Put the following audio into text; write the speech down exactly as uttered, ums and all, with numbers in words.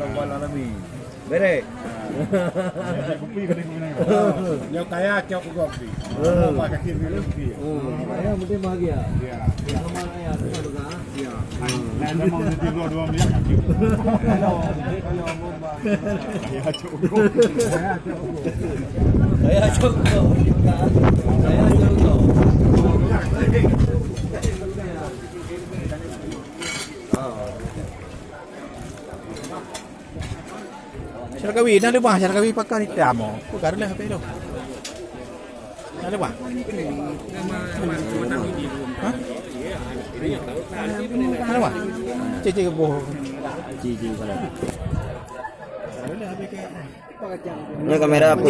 Rabbal alamin. Bereh. Kopi kena guna. Nyoe kaya cok kopi. Apa kaki minum kopi. Yang penting bahagia. Ya. Sama ayah, sama juga. Ya. Nah, memang nanti dua dua miliar kaki. Kaya cok kopi. Kaya cok kopi. Kaya cok kopi. Syara kawi, na leubah syara kawi pakai ni tamu. Bukan lah apa tu. Na leubah. Ha? Na leubah. Cek cek boh. Ji ji kalau. Ni kamera apa?